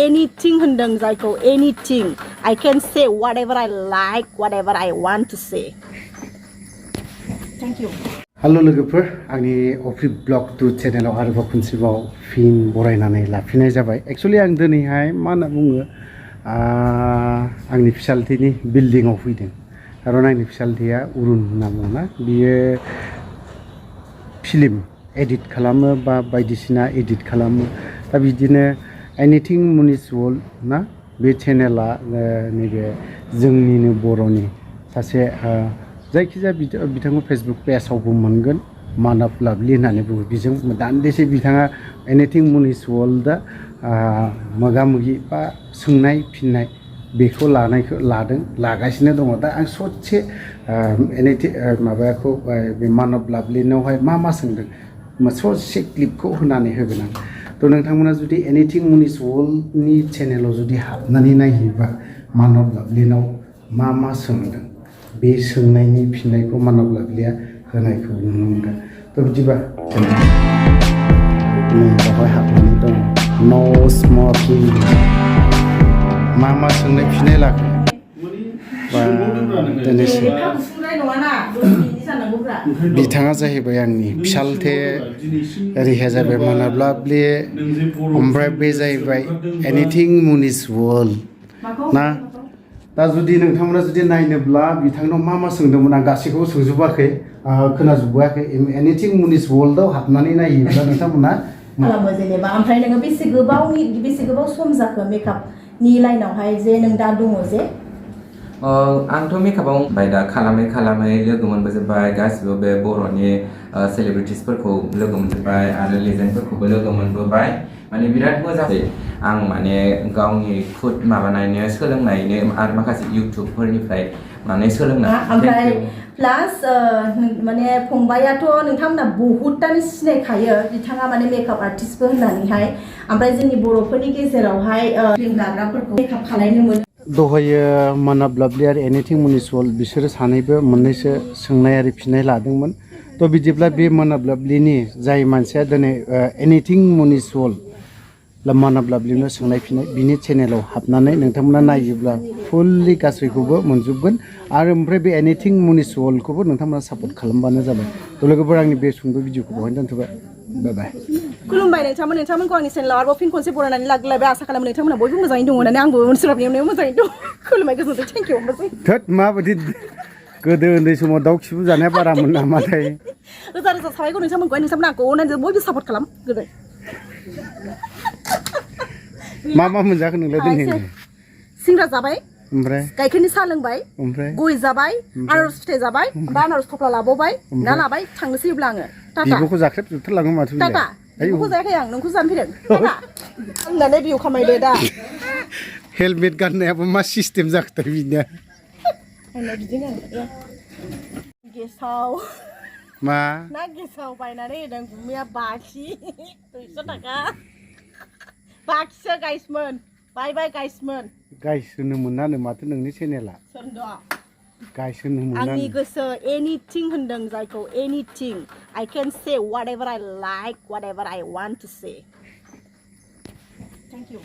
anything होनदों जायखौ anything I can say whatever I like whatever I want to say thank you hello लोगोफोर आंनि अफि blog 2 चेनेलाव आरोबाव खनसेबाव फिन बरायनानै लाफिननाय जाबाय एक्चुअली आं दिनैहाय मा होनना बुङो आंनि फिसालथिनि बिल्डिंआव फैदों खारन आंनि फिसालथिया उरुन होनना बुङोना बियो फिल्म एडिट खालामो बा बायदिसिना एडिट खालामो दा बिदिनो एनिथिं मुनिस वर्ल्ड ना बे चेनेला नैबे जोंनिनो बर'नि सासे जायखिजाया बिथांखौ फेसबुक पेजआवबो मोनगोन मानब लाभलि होननानै बुङो बिजों दान्दिसे बिथाङा एनिथिं मुनिस वर्ल्डआ मोगा-मोगि बा सोंनाय फिननाय बेखौ लागासिनो दङ दा आं ससे माबाखौ बे मानब लाभलिनावहाय मा सोंदों ससे क्लिपखौ होनानै होगोन आं थ' नोंथांमोना जुदि एनिथिं मुनिस वर्ल्डनि चेनेलाव जुदि हाबनानै नायोबा मानब लाभलिनाव मा सोंदों बे सोंनायनि फिननायखौ मानब लाभलिया होनायखौ नुनो मोनगोन थ' बिदिबा बेवहाय हाबनानै दङ नो स्मकिं मा सोंनाय फिननाय लाखो बा दिनैसिम बिथाङा जाहैबाय आंनि फिसालथे ओरैहाय जाबाय मानब लाभलि ओमफ्राय बे जाहैबाय एनिथिं मुनिस वर्ल्ड ना दा जुदि नोंथांमोना जुदि नायनोब्ला बिथांनाव मा सोंदोंमोन आं गासैखौबो सोंजोबाखै खोनाजोबाखै एनिथिं मुनिस वर्ल्डआव हाबनानै नायोब्ला नोंथांमोना खालामो जेनेबा ओमफ्राय नोङो बेसे गोबाव सम जाखो मेकआपनि लाइनावहाय जे नों दा दङ जे आंथ' मेकआपाव दा खालामै लोगो मोनबोजोब्बाय गासिबो बे बर'नि सेलिब्रिटिसफोरखौ लोगो मोनजोब्बाय आरो लेजेन्डफोरखौबो लोगो मोनबोबाय माने बिराद मोजां आं माने गावनि खुद माबानायनो सोलोंनायनो आरो माखासे इउटुबफोरनिफ्राय माने सोलोंना ओमफ्राय प्लास माने फंबायाथ' नोंथांमोना बहुतआनो सिनायखायो बिथाङा माने मेकआप आर्टिस्टबो होननानैहाय ओमफ्राय जोंनि बर'फोरनि गेजेरावहाय फिल्म लाग्राफोरखौ मेकआप खालामनो मोनो दहायो मानब लाभलि आरो एनिथिं मुनिस वर्ल्ड बिसोरो सानैबो मोननैसो सोंनाय आरो फिननाय लादोंमोन थ' बिदिब्ला बे मानब लाभलिनि जाय मानसिया दिनै एनिथिं मुनिस वर्ल्ड मानब लाभलिनो सोंनाय फिननाय बिनि चेनेलाव हाबनानै नोंथांमोना नायोब्ला फुल्लि गासैखौबो मोनजोबगोन आरो ओमफ्राय बे एनिथिं मुनिस वर्ल्डखौबो नोंथांमोना सापर्ट खालामबानो जाबाय थ' लोगोफोर आंनि बे सुंद' भिडिअखौ बहायनो दोनथ'बाय बाय बाय खुलुमबाय नोंथांमोनखौ आंनि चेनेलाव आरोबाव फिन खनसे बरायनानै लाबोलायबाय आसा खालामो नोंथांमोना बयबो मोजाङै दङ होननानै आंबो सोलाबनायाव मोजाङै दं खुलुमबाय गोजोनथों थेंक इउ थोद माबायदि गोदो उन्दै समाव दाउ खिबु जानाया बारामोन नामाथाय रोजा साबायखर नोंथांमोना आंखौ अननानै बयबो सापर्ट खालाम गोदो मा मोनजाखो नोंलाय दिनै सिंग्रा जाबाय ओमफ्राय गाइखेरनि साहा लोंबाय ओमफ्राय गय जाबाय आनारस फिथाइ जाबाय ओमफ्राय आनारस थफ्ला लाबावबाय ना लाबाय थांनोसै अब्ला आङो बिब'खौ जाख्रेबजोबथारलाङो माथो टाटा बिब'खौ जायाखै आं नोंखौ जानो फैदों टाटा होननानै भिउ खामायदो दा हेलमेट गाननायाबो मा सिस्टेम जाखोथाय बिनिया आंना बिदिनो गेसाव मा ना गेसाव बायनानै होदों गुमैया बाखि 200 थाखा बाखिसो गाइसमोन बाय गाइसमोन गाइस होनो मोनानो माथो नोंनि चेनेला गाइस होनो मोनानो आंनि गोसो एनिथिं होनदों जायखौ anything I can say whatever I like whatever I want to say thank you